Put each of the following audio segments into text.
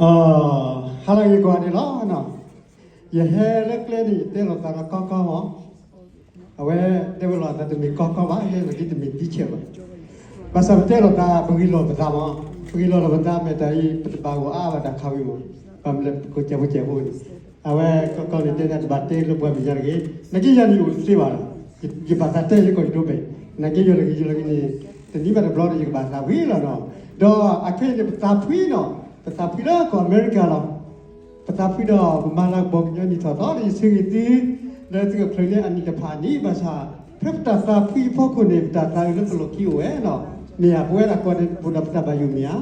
အ ဟါလၢအဂ့ၤကိးဂၤဒဲးလီၤ. ယဟဲလၢကျဲန့ၣ် ယတဲလိာ်သးဒီးကီကီမး, အဝဲတဲဝဲလီၤအသးတမ့ၢ်ကီကီဘၣ်, ဟဲလီၤဒ်တမ့ၢ်ဒ်ဆဲးဘၣ်. ဘၣ်ဆၣ်ပတဲလိာ်သး ပဂ့ၢ်လိာ်ပသးမး, ပဂ့ၢ်လိာ်လိာ်ပသး မ့ၢ်တၢ်အံၤ ပတဘၣ်ဂီၤအါဘၣ်တၢ်ခးဝံၤမး, ပှၤမလဲၤကိးကဲဖိကဲဖိန့ၣ်, အဝဲကီကီန့ၣ်တဲန့ၣ် တဘၣ်တဲလၢပှၤမဲာ်ညါတဂ့ၤ, နာ်က့ယၤန့ၣ်အိၣ်တသ့ဘၣ်လီၤ. ယဘၣ်သးတဲယကီၢ်ယဒိဘဲၣ်, နာ်က့ယီၤတဂ့ၤယီၤတဂ့ၤန့ၣ် တနံၤဘၣ်တဘျီဒီး ယကဘၣ်သးဝံၤလီၤနီၤ. ဒီးအခဲအံၤန့ၣ် ပသးဖှံနီၤ, ပသးဖှံလၢကီၢ်အမဲရကၤလီၤ. ပသးဖှံဒီးပမၤလၤကပီၤကညီနံၣ်ထီၣ်သီဒီး ယဆၢဂ့ၤသု လၢသုကချုးန့ၢ်အနံၣ်တဖၣ်အနံၣ်, ဘၣ်ဆၣ် ဖဲပတၢ်သးဖှံအဖီခိၣ်န့ၣ် ပတၢ်သးအုးလၢပလီၢ်ခံအိၣ်ဝဲနီၤ. မ့ၢ်ဧါ, ပဝဲဒၣ်ကိးဂၤဒဲး ပအိၣ်ဒီးပတၢ်ဘၣ်ယိၣ်မ့ၢ်ဧါ,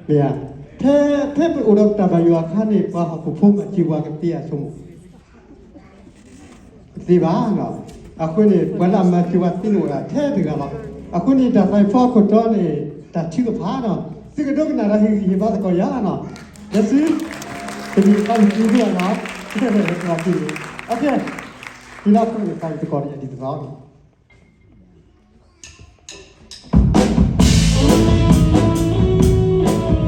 မ့ၢ်ဧါ. ဖဲ ဖဲပအိၣ်ဒီးပတၢ်ဘၣ်ယိၣ်အခါန့ၣ် ပှၤဟီၣ်ခိၣ်ဖိမၤစၢၤပှၤကသ့အါဆိကမိၣ် တသ့ဘၣ်နီၤ. အဃိန့ၣ် ပှၤလၢအမၤစၢၤပှၤသ့န့ၣ်အိၣ်ဒၣ်ထဲတဂၤလီၤ. အဃိန့ၣ် တၢ်သးအုးဖီခိၣ်တီန့ၣ် တၢ်ထုကဖၣ်နီၤ, သုကဒိကနၣ်ဒီးဟ့ၣ်ဂံၢ်ဟ့ၣ်ဘါသကိးယၤနီၤ. လၢသု တမ့ၢ်သးအုးသံဘၣ်နီၤ, သးအုးသကိးန့ၣ်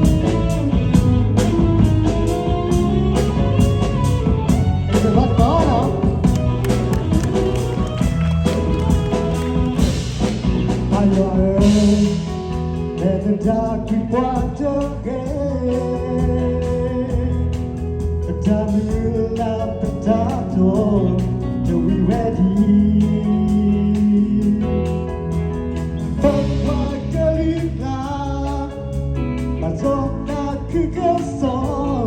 အဒ်သိးနီၤ. ပယွၤဧၢ, လဲၤသဒၣ်ကွံာ်ပှၤတဂ့ၤ, ပတၢ်မုၢ်လၢ်ပတၢ်တိာ် တဝံၤဝဲဒံး, ပပှၤကလုာ်ကျါ ဘၣ်စီၤသးခုကစီၣ်,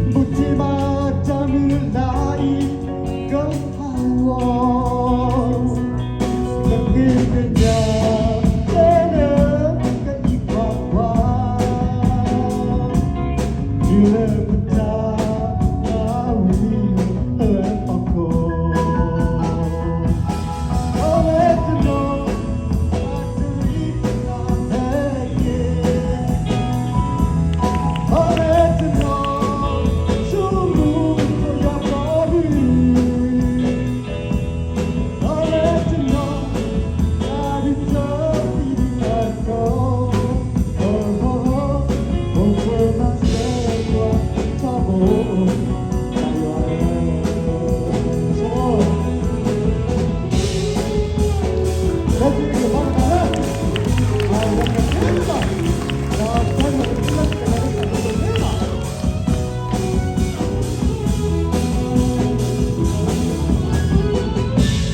ဘူးတ့ၢ်ဘၣ်တၢ်မုၢ်လၢ်အံၤ ကဖးလီၤ, ပဃ့ကညး လၢနကအံးကွၢ်ကွၢ်, တုၤလၢပတၢ်သးဝံၣ်လၢဟီၣ်ခိၣ် ပယွၤဧၢ, လဲၤသဒၣ်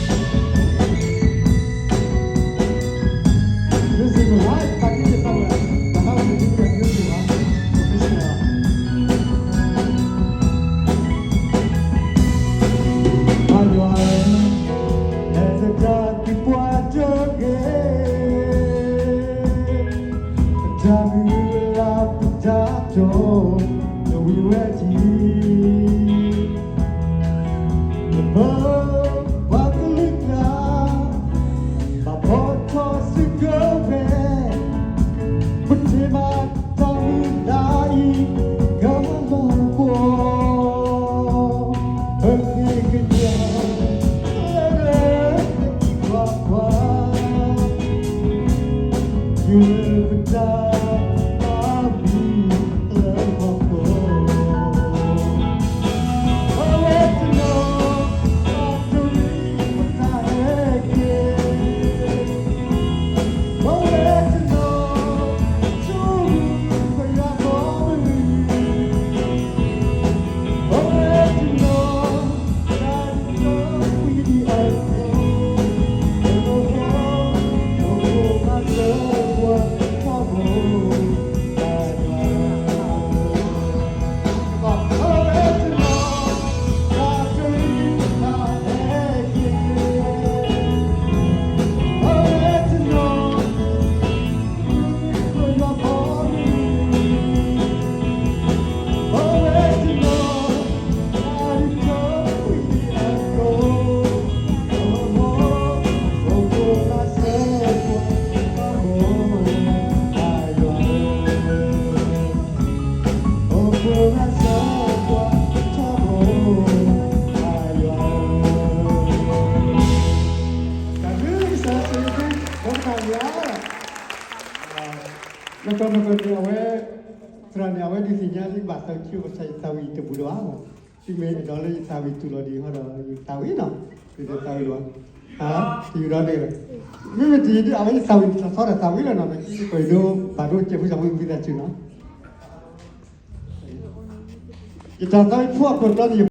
ကွံာ်ပှၤတဂ့ၤ, ပတၢ်မုၢ်လၢ်ပတၢ်တိာ် တဝံၤဝဲဒံး, ပပှၤကလုာ်ကျါ ဘၣ်ဖီၣ်ထီၣ်စုကဝဲၤ, ပထံၣ်ဘၣ်တၢ်မုၢ်လၢ်အံၤ ကလီၤပှီၢ်, ပဃ့ကညး လၢနကအံးကွၢ်ကွၢ်, တုၤလၢပတၢ်သးဝံၣ်လၢဟီၣ်ခိၣ် တၢ်ဘျုးကစၢ်ယွၤ, ဒီးတၢ်ဘျုး, နကီၢ်နကီၢ်န့ၣ် အဝဲ သရၣ်န့ၣ် အဝဲဒုးသ့ၣ်ညါလၢယဘၣ်သးဝံၣ်ဆူၣ်ဘၣ်ဆၣ် ယသးဝံၣ်တဘူးလၢၤဘၣ်. သုမ့ၢ်အဲၣ်ဒိးလၢယသးဝံၣ်တူၢ်လိာ်ဒံးဃီဒီး ယသးဝံၣ်နီၤ, ယတသးဝံၣ်လၢၤဘၣ်. တယူၤဒီးန့ၣ် မ့မ့ၢ်တယံၤဒ်အဝဲယသးဝံၣ်တၢ်သီဒီးသးဝံၣ်လီၤနီၤ, ပှၤဒိဘၣ်ဒိစဲးဖိဆံးဖိသးစူၤနီၤ. ယတၢ်သးဝံၣ်ဖိအခိၣ်တီန့ၣ်